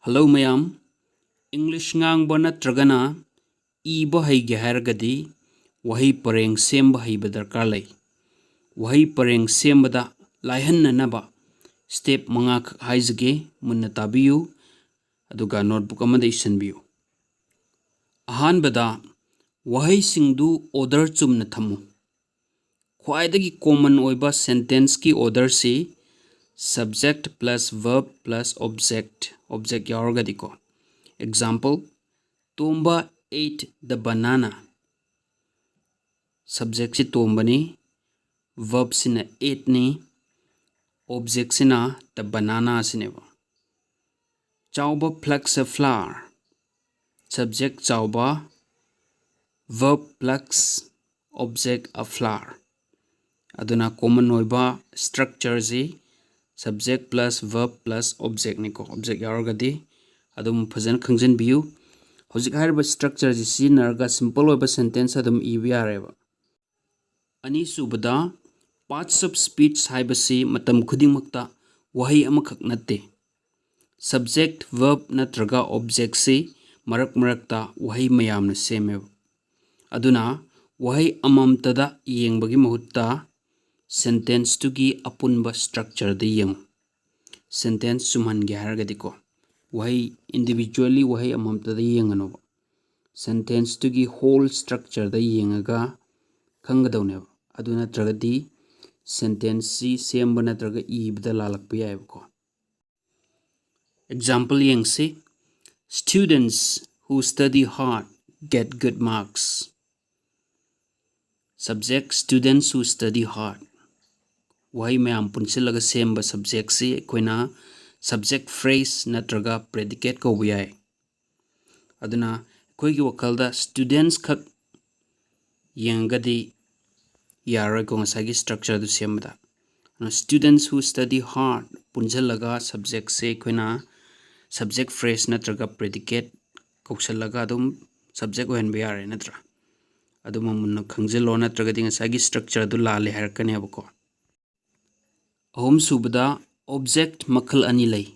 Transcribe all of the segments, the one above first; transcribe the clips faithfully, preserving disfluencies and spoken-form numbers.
Hello ꯃꯌꯥꯝ, English ꯉꯥꯡꯕ ꯅꯠꯇ꯭ꯔꯒꯅ ꯏꯕ ꯍꯩꯒꯦ ꯍꯥꯏꯔꯒꯗꯤ ꯋꯥꯍꯩ ꯄꯔꯦꯡ ꯁꯦꯝꯕ ꯍꯩꯕ ꯗꯔꯀꯥꯔ ꯂꯩ꯫ ꯋꯥꯍꯩ ꯄꯔꯦꯡ ꯁꯦꯝꯕꯗ ꯂꯥꯏꯍꯟꯅꯅꯕ step ꯃꯉꯥꯈꯛ ꯍꯥꯏꯖꯒꯦ, ꯃꯨꯟꯅ ꯇꯥꯕꯤꯌꯨ, ꯑꯗꯨꯒ notebook ꯑꯃꯗ ꯏꯁꯤꯟꯕꯤꯌꯨ꯫ ꯑꯍꯥꯟꯕꯗ, ꯋꯥꯍꯩꯁꯤꯡꯗꯨ order ꯆꯨꯝꯅ ꯊꯝꯃꯨ꯫ ꯈ꯭ꯋꯥꯏꯗꯒꯤ common ꯑꯣꯏꯕ sentenceꯀꯤ orderꯁꯤ subject plus verb plus object, object ꯌꯥꯎꯔꯒꯗꯤꯀꯣ꯫ Example, Tomba ate the banana꯫ Subjectꯁꯤ ꯇꯣꯝꯕꯅꯤ, verbꯁꯤꯅ ateꯅꯤ, objectꯁꯤꯅ the banana ꯑꯁꯤꯅꯦꯕ꯫ ꯆꯥꯎꯕ plucks a flower꯫ Subject ꯆꯥꯎꯕ, verb plucks, object a flower꯫ ꯑꯗꯨꯅ common ꯑꯣꯏꯕ structureꯁꯤ subject plus verb plus objectꯅꯤꯀꯣ꯫ Object ꯌꯥꯎꯔꯒꯗꯤ ꯑꯗꯨꯝ ꯐꯖꯅ ꯈꯪꯖꯤꯟꯕꯤꯌꯨ꯫ ꯍꯧꯖꯤꯛ ꯍꯥꯏꯔꯤꯕ structureꯁꯤ ꯁꯤꯖꯤꯟꯅꯔꯒ simple ꯑꯣꯏꯕ sentence ꯑꯗꯨꯝ ꯏꯕ ꯌꯥꯔꯦꯕ꯫ ꯑꯅꯤꯁꯨꯕꯗ, parts of speech ꯍꯥꯏꯕꯁꯤ ꯃꯇꯝ ꯈꯨꯗꯤꯡꯃꯛꯇ ꯋꯥꯍꯩ ꯑꯃꯈꯛ ꯅꯠꯇꯦ꯫ Subject, verb ꯅꯠꯇ꯭ꯔꯒ objectꯁꯤ ꯃꯔꯛ ꯃꯔꯛꯇ ꯋꯥꯍꯩ ꯃꯌꯥꯝꯅ ꯁꯦꯝꯃꯦꯕ꯫ ꯑꯗꯨꯅ ꯋꯥꯍꯩ ꯑꯃꯃꯝꯇꯗ ꯌꯦꯡꯕꯒꯤ ꯃꯍꯨꯠꯇ sentenceꯇꯨꯒꯤ ꯑꯄꯨꯟꯕ structureꯗ ꯌꯦꯡꯉꯨ꯫ Sentence ꯆꯨꯝꯍꯟꯒꯦ ꯍꯥꯏꯔꯒꯗꯤꯀꯣ, ꯋꯥꯍꯩ individually ꯋꯥꯍꯩ ꯑꯃꯃꯝꯇꯗ ꯌꯦꯡꯒꯅꯣꯕ꯫ Sentenceꯇꯨꯒꯤ whole structureꯗ ꯌꯦꯡꯉꯒ ꯈꯪꯒꯗꯧꯅꯦꯕ꯫ ꯑꯗꯨ ꯅꯠꯇ꯭ꯔꯒꯗꯤ sentenceꯁꯤ ꯁꯦꯝꯕ ꯅꯠꯇ꯭ꯔꯒ ꯏꯕꯗ ꯂꯥꯜꯂꯛꯄ ꯌꯥꯏꯑꯕꯀꯣ꯫ Example ꯌꯦꯡꯁꯤ꯫ Students who study hard get good marks. Subject, students who study hard꯫ ꯋꯥꯍꯩ ꯃꯌꯥꯝ ꯄꯨꯟꯁꯤꯜꯂꯒ ꯁꯦꯝꯕ subjectꯁꯤ ꯑꯩꯈꯣꯏꯅ subject phrase ꯅꯠꯇ꯭ꯔꯒ predicate ꯀꯧꯕ ꯌꯥꯏ꯫ ꯑꯗꯨꯅ ꯑꯩꯈꯣꯏꯒꯤ ꯋꯥꯈꯜꯗ students ꯈꯛ ꯌꯦꯡꯉꯒꯗꯤ ꯌꯥꯔꯣꯏꯀꯣ ꯉꯁꯥꯏꯒꯤ structureꯗꯨ ꯁꯦꯝꯕꯗ꯫ ꯑꯗꯨꯅ students who study hard ꯄꯨꯟꯁꯤꯜꯂꯒ subjectꯁꯦ ꯑꯩꯈꯣꯏꯅ subject phrase ꯅꯠꯇ꯭ꯔꯒ predicate ꯀꯧꯁꯜꯂꯒ ꯑꯗꯨꯝ subject ꯑꯣꯏꯍꯟꯕ ꯌꯥꯔꯦ ꯅꯠꯇ꯭ꯔꯥ? ꯑꯗꯨꯃ ꯃꯨꯟꯅ ꯈꯪꯖꯤꯜꯂꯣ, ꯅꯠꯇ꯭ꯔꯒꯗꯤ ꯉꯁꯥꯏꯒꯤ structureꯗꯨ ꯂꯥꯜꯂꯦ ꯍꯥꯏꯔꯛꯀꯅꯦꯕꯀꯣ꯫ ꯑꯍꯨꯝꯁꯨꯕꯗ, object ꯃꯈꯜ ꯑꯅꯤ ꯂꯩ꯫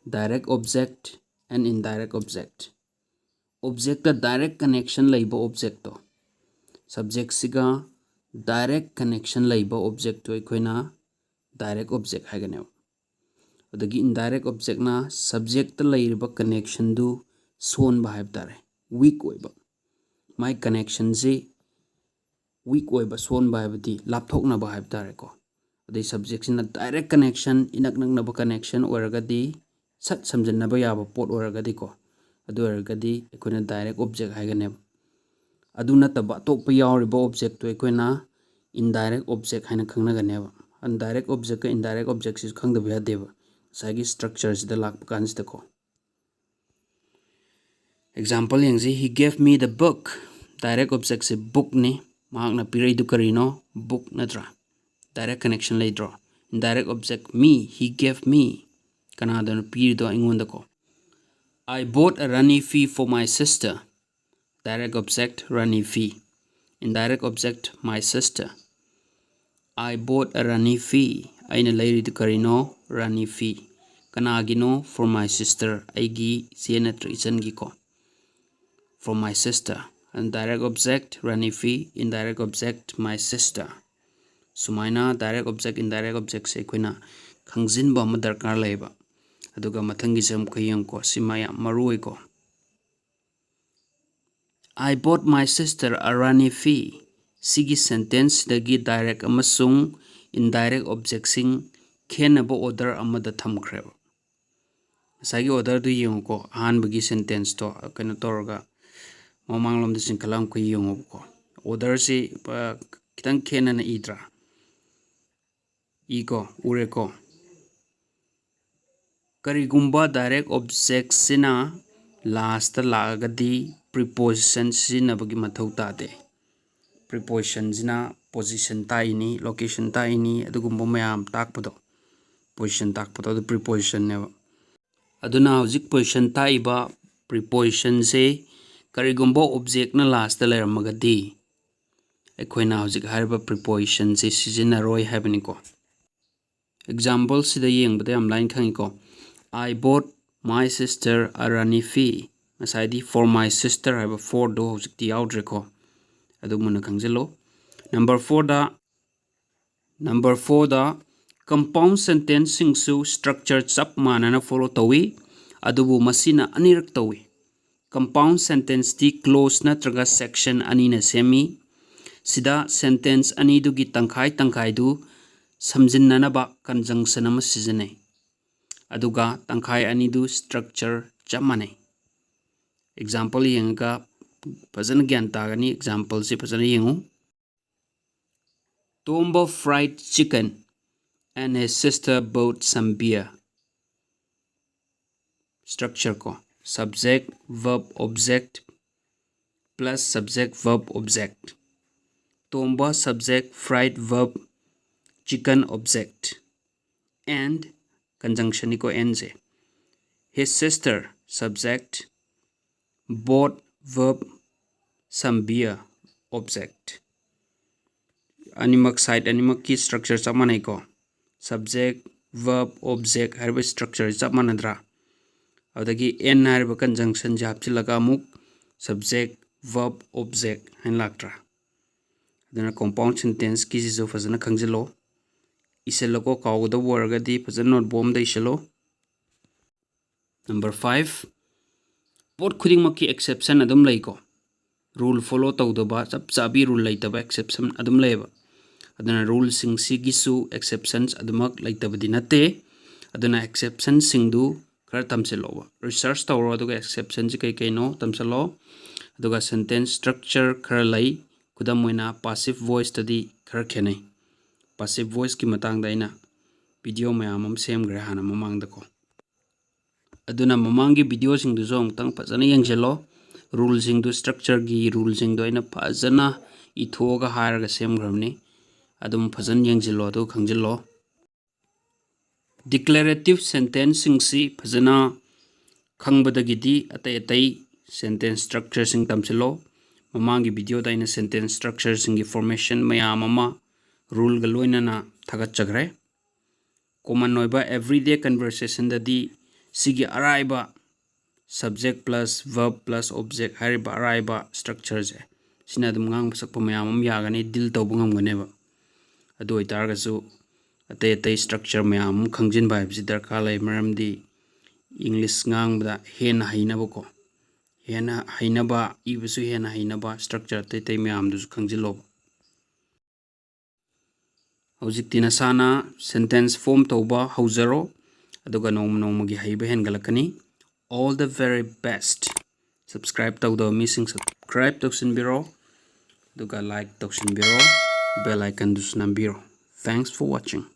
Direct object and indirect object. Objectꯇ direct connection ꯂꯩꯕ objectꯇꯣ, subjectꯁꯤꯒ direct connection ꯂꯩꯕ objectꯇꯣ ꯑꯩꯈꯣꯏꯅ direct object ꯍꯥꯏꯒꯅꯦꯕ꯫ ꯑꯗꯒꯤ indirect objectꯅ subjectꯇ ꯂꯩꯔꯤꯕ connectionꯗꯨ ꯁꯣꯟꯕ ꯍꯥꯏꯕ ꯇꯥꯔꯦ, weak ꯑꯣꯏꯕ꯫ ꯃꯥꯏ connectionꯁꯤ weak ꯑꯣꯏꯕ, ꯁꯣꯟꯕ ꯍꯥꯏꯕꯗꯤ ꯂꯥꯞꯊꯣꯛꯅꯕ ꯍꯥꯏꯕ ꯇꯥꯔꯦꯀꯣ꯫ ꯑꯗꯩ subjectꯁꯤꯅ direct connection, ꯏꯅꯛ ꯅꯛꯅꯕ connection ꯑꯣꯏꯔꯒꯗꯤ, ꯁꯠ ꯁꯝꯖꯤꯟꯅꯕ ꯌꯥꯕ ꯄꯣꯠ ꯑꯣꯏꯔꯒꯗꯤꯀꯣ, ꯑꯗꯨ ꯑꯣꯏꯔꯒꯗꯤ ꯑꯩꯈꯣꯏꯅ direct object ꯍꯥꯏꯒꯅꯦꯕ꯫ ꯑꯗꯨ ꯅꯠꯇꯕ ꯑꯇꯣꯞꯄ ꯌꯥꯎꯔꯤꯕ objectꯇꯣ ꯑꯩꯈꯣꯏꯅ indirect object ꯍꯥꯏꯅ ꯈꯪꯅꯒꯅꯦꯕ꯫ Direct objectꯀ indirect objectꯁꯤꯁꯨ ꯈꯪꯗꯕ ꯌꯥꯗꯦꯕ, ꯉꯁꯥꯏꯒꯤ structureꯁꯤꯗ ꯂꯥꯛꯄ ꯀꯥꯟꯁꯤꯗꯀꯣ꯫ Example ꯌꯦꯡꯁꯤ, "He gave me the book"꯫ Direct objectꯁꯦ bookꯅꯤ, ꯃꯍꯥꯛꯅ ꯄꯤꯔꯛꯏꯗꯨ ꯀꯔꯤꯅꯣ? Book ꯅꯠꯇ꯭ꯔꯥ? Direct connection ꯂꯩꯇ꯭ꯔꯣ? Indirect object me, he gave me, ꯀꯅꯥꯗꯅꯣ ꯄꯤꯔꯤꯗꯣ? ꯑꯩꯉꯣꯟꯗꯀꯣ꯫ "I bought a runny fee for my sister." Direct object runny fee, indirect object my sister. "I bought a runny fee", ꯑꯩꯅ ꯂꯩꯔꯤꯗꯨ ꯀꯔꯤꯅꯣ? Runny fee꯫ ꯀꯅꯥꯒꯤꯅꯣ? For my sister, ꯑꯩꯒꯤ ꯏꯆꯦ ꯅꯠꯇ꯭ꯔ ꯏꯆꯟꯒꯤꯀꯣ꯫ For my sister, and direct object runny fee, indirect object my sister꯫ ꯁꯨꯃꯥꯏꯅ direct object, indirect objectꯁꯦ ꯑꯩꯈꯣꯏꯅ ꯈꯪꯖꯤꯟꯕ ꯑꯃ ꯗꯔꯀꯥꯔ ꯂꯩꯌꯦꯕ꯫ ꯑꯗꯨꯒ ꯃꯊꯪꯒꯤꯁꯦ ꯑꯃꯨꯛꯀ ꯌꯦꯡꯉꯨꯀꯣ, ꯁꯤꯃ ꯌꯥꯝ ꯃꯔꯨ ꯑꯣꯏꯀꯣ꯫ "I bought my sister a runny fee"꯫ ꯁꯤꯒꯤ sentenceꯁꯤꯗꯒꯤ direct ꯑꯃꯁꯨꯡ indirect objectꯁꯤꯡ ꯈꯦꯠꯅꯕ order ꯑꯃꯗ ꯊꯝꯈ꯭ꯔꯦꯕ꯫ ꯉꯁꯥꯏꯒꯤ orderꯗꯨ ꯌꯦꯡꯉꯨꯀꯣ, ꯑꯍꯥꯟꯕꯒꯤ sentenceꯇꯣ ꯀꯩꯅꯣ ꯇꯧꯔꯒ ꯃꯃꯥꯡꯂꯣꯝꯗ ꯆꯤꯡꯈꯠꯂꯒ ꯑꯃꯨꯛꯀ ꯌꯦꯡꯉꯣꯕꯀꯣ꯫ Orderꯁꯤ, ꯑ, ꯈꯤꯇꯪ ꯈꯦꯠꯅꯅ ꯏꯗ꯭ꯔꯥ? ꯏꯀꯣ, ꯎꯔꯦꯀꯣ꯫ ꯀꯔꯤꯒꯨꯝꯕ direct objectꯁꯤꯅ lastꯇ ꯂꯥꯛꯑꯒꯗꯤ preposition ꯁꯤꯖꯤꯟꯅꯕꯒꯤ ꯃꯊꯧ ꯇꯥꯗꯦ꯫ Prepositionꯁꯤꯅ position ꯇꯥꯛꯏꯅꯤ, location ꯇꯥꯛꯏꯅꯤ, ꯑꯗꯨꯒꯨꯝꯕ ꯃꯌꯥꯝ ꯇꯥꯛꯄꯗꯣ, position ꯇꯥꯛꯄꯗꯣ, ꯑꯗꯨ prepositionꯅꯦꯕ꯫ ꯑꯗꯨꯅ ꯍꯧꯖꯤꯛ position ꯇꯥꯛꯏꯕ prepositionꯁꯦ ꯀꯔꯤꯒꯨꯝꯕ objectꯅ lastꯇ ꯂꯩꯔꯝꯃꯒꯗꯤ ꯑꯩꯈꯣꯏꯅ ꯍꯧꯖꯤꯛ ꯍꯥꯏꯔꯤꯕ prepositionꯁꯦ ꯁꯤꯖꯤꯟꯅꯔꯣꯏ ꯍꯥꯏꯕꯅꯤꯀꯣ꯫ Exampleꯁꯤꯗ ꯌꯦꯡꯕꯗ ꯌꯥꯝ ꯂꯥꯏꯅ ꯈꯪꯉꯤꯀꯣ꯫ I bought my sister a Rani fi. ꯉꯁꯥꯏꯗꯤ for my sister ꯍꯥꯏꯕ forꯗꯣ ꯍꯧꯖꯤꯛꯇꯤ ꯌꯥꯎꯗ꯭ꯔꯦꯀꯣ, ꯑꯗꯨ ꯃꯨꯟꯅ ꯈꯪꯖꯤꯜꯂꯣ꯫ ꯅꯝꯕꯔ ꯐꯣꯔꯗ ꯅꯝꯕꯔ ꯐꯣꯔꯗ compound sentenceꯁꯤꯡꯁꯨ structure ꯆꯞ ꯃꯥꯟꯅꯅ follow ꯇꯧꯏ, ꯑꯗꯨꯕꯨ ꯃꯁꯤꯅ ꯑꯅꯤꯔꯛ ꯇꯧꯏ꯫ Compound sentenceꯇꯤ clause ꯅꯠꯇ꯭ꯔꯒ section ꯑꯅꯤꯅ ꯁꯦꯝꯃꯤ꯫ ꯁꯤꯗ sentence ꯑꯅꯤꯗꯨꯒꯤ ꯇꯪꯈꯥꯏ ꯇꯪꯈꯥꯏꯗꯨ ꯁꯝꯖꯤꯟꯅꯅꯕ conjunction ꯑꯃ ꯁꯤꯖꯤꯟꯅꯩ, ꯑꯗꯨꯒ ꯇꯪꯈꯥꯏ ꯑꯅꯤꯗꯨ structure ꯆꯞ ꯃꯥꯟꯅꯩ꯫ Example ꯌꯦꯡꯉꯒ ꯐꯖꯅ ꯒ꯭ꯌꯥꯟ ꯇꯥꯒꯅꯤ꯫ Exampleꯁꯤ ꯐꯖꯅ ꯌꯦꯡꯉꯨ꯫ Tomba fried chicken and his sister bought some beer. Structure ꯀꯣ, subject verb object plus subject verb object꯫ Tomba subject, fried verb, chicken object, and conjunction ꯅꯤꯀꯣ andꯁꯦ꯫ His sister subject, bought verb, some beer object꯫ ꯑꯅꯤꯃꯛ side ꯑꯅꯤꯃꯛꯀꯤ structure ꯆꯞ ꯃꯥꯟꯅꯩꯀꯣ꯫ Subject verb object ꯍꯥꯏꯔꯤꯕ structure ꯆꯞ ꯃꯥꯟꯅꯗ꯭ꯔꯥ? ꯑꯗꯨꯗꯒꯤ and ꯍꯥꯏꯔꯤꯕ conjunctionꯁꯦ ꯍꯥꯞꯆꯤꯜꯂꯒ ꯑꯃꯨꯛ subject verb object ꯍꯥꯏꯅ ꯂꯥꯛꯇ꯭ꯔꯥ? ꯑꯗꯨꯅ compound sentenceꯀꯤꯁꯤꯁꯨ ꯐꯖꯅ ꯈꯪꯖꯤꯜꯂꯣ꯫ ꯏꯁꯤꯜꯂꯣꯀꯣ, ꯀꯥꯎꯒꯗꯕ ꯑꯣꯏꯔꯒꯗꯤ ꯐꯖꯅ notebook ꯑꯃꯗ ꯏꯁꯤꯜꯂꯣ꯫ Number five, ꯄꯣꯠ ꯈꯨꯗꯤꯡꯃꯛꯀꯤ exception ꯑꯗꯨꯝ ꯂꯩꯀꯣ꯫ Rule follow ꯇꯧꯗꯕ, ꯆꯞ ꯆꯥꯕꯤ rule ꯂꯩꯇꯕ exception ꯑꯗꯨꯝ ꯂꯩꯌꯦꯕ꯫ ꯑꯗꯨꯅ ruleꯁꯤꯡꯁꯤꯒꯤꯁꯨ exceptions ꯑꯗꯨꯃꯛ ꯂꯩꯇꯕꯗꯤ ꯅꯠꯇꯦ꯫ ꯑꯗꯨꯅ exceptionꯁꯤꯡꯗꯨ ꯈꯔ ꯇꯝꯁꯤꯜꯂꯣꯕ꯫ Research ꯇꯧꯔꯣ, ꯑꯗꯨꯒ exceptionꯁꯤ ꯀꯩ ꯀꯩꯅꯣ ꯇꯝꯁꯤꯜꯂꯣ꯫ ꯑꯗꯨꯒ sentence structure ꯈꯔ ꯂꯩ꯫ ꯈꯨꯗꯝ ꯑꯣꯏꯅ passive voiceꯇꯗꯤ ꯈꯔ ꯈꯦꯠꯅꯩ꯫ Passive voiceꯀꯤ ꯃꯇꯥꯡꯗ ꯑꯩꯅ video ꯃꯌꯥꯝ ꯑꯃ ꯁꯦꯝꯈ꯭ꯔꯦ ꯍꯥꯟꯅ ꯃꯃꯥꯡꯗꯀꯣ꯫ ꯑꯗꯨꯅ ꯃꯃꯥꯡꯒꯤ videoꯁꯤꯡꯗꯨꯁꯨ ꯑꯃꯨꯛꯇꯪ ꯐꯖꯅ ꯌꯦꯡꯁꯤꯜꯂꯣ꯫ Ruleꯁꯤꯡꯗꯨ, structureꯒꯤ ruleꯁꯤꯡꯗꯣ ꯑꯩꯅ ꯐꯖꯅ ꯏꯊꯣꯛꯑꯒ ꯍꯥꯏꯔꯒ ꯁꯦꯝꯈ꯭ꯔꯕꯅꯤ꯫ ꯑꯗꯨꯝ ꯐꯖꯅ ꯌꯦꯡꯁꯤꯜꯂꯣ, ꯑꯗꯨꯒ ꯈꯪꯖꯤꯜꯂꯣ꯫ Declarative sentenceꯁꯤꯡꯁꯤ ꯐꯖꯅ ꯈꯪꯕꯗꯒꯤꯗꯤ ꯑꯇꯩ ꯑꯇꯩ sentence structureꯁꯤꯡ ꯇꯝꯁꯤꯜꯂꯣ꯫ ꯃꯃꯥꯡꯒꯤ videoꯗ ꯑꯩꯅ sentence structureꯁꯤꯡꯒꯤ formation ꯃꯌꯥꯝ ꯑꯃ ruleꯒ ꯂꯣꯏꯅꯅ ꯊꯥꯒꯠꯆꯈ꯭ꯔꯦ꯫ Common ꯑꯣꯏꯕ everyday conversationꯗꯗꯤ ꯁꯤꯒꯤ ꯑꯔꯥꯏꯕ subject plus verb plus object ꯍꯥꯏꯔꯤꯕ ꯑꯔꯥꯏꯕ structureꯁꯦ, ꯁꯤꯅ ꯑꯗꯨꯝ ꯉꯥꯡꯕ ꯁꯛꯄ ꯃꯌꯥꯝ ꯑꯃ ꯌꯥꯒꯅꯤ, deal ꯇꯧꯕ ꯉꯝꯒꯅꯦꯕ꯫ ꯑꯗꯨ ꯑꯣꯏꯇꯥꯔꯒꯁꯨ ꯑꯇꯩ ꯑꯇꯩ structure ꯃꯌꯥꯝ ꯑꯃ ꯈꯪꯖꯤꯟꯕ ꯍꯥꯏꯕꯁꯤ ꯗꯔꯀꯥꯔ ꯂꯩ, ꯃꯔꯝꯗꯤ English ꯉꯥꯡꯕꯗ ꯍꯦꯟꯅ ꯍꯩꯅꯕꯀꯣ, ꯍꯦꯟꯅ ꯍꯩꯅꯕ, ꯏꯕꯁꯨ ꯍꯦꯟꯅ ꯍꯩꯅꯕ structure ꯑꯇꯩ ꯑꯇꯩ ꯃꯌꯥꯝꯗꯨꯁꯨ ꯈꯪꯖꯤꯜꯂꯣꯕ꯫ ꯍꯧꯖꯤꯛꯇꯤ ꯅꯁꯥꯅ sentence form ꯇꯧꯕ ꯍꯧꯖꯔꯣ, ꯑꯗꯨꯒ ꯅꯣꯡꯃ ꯅꯣꯡꯃꯒꯤ ꯍꯩꯕ ꯍꯦꯟꯒꯠꯂꯛꯀꯅꯤ꯫ All the very best꯫ Subscribe ꯇꯧꯗꯕ ꯃꯤꯁꯤꯡ subscribe ꯇꯧꯁꯤꯟꯕꯤꯔꯣ, ꯑꯗꯨꯒ like ꯇꯧꯁꯤꯟꯕꯤꯔꯣ, bell iconꯗꯨꯁꯨ ꯅꯝꯕꯤꯔꯣ꯫ Thanks for watching꯫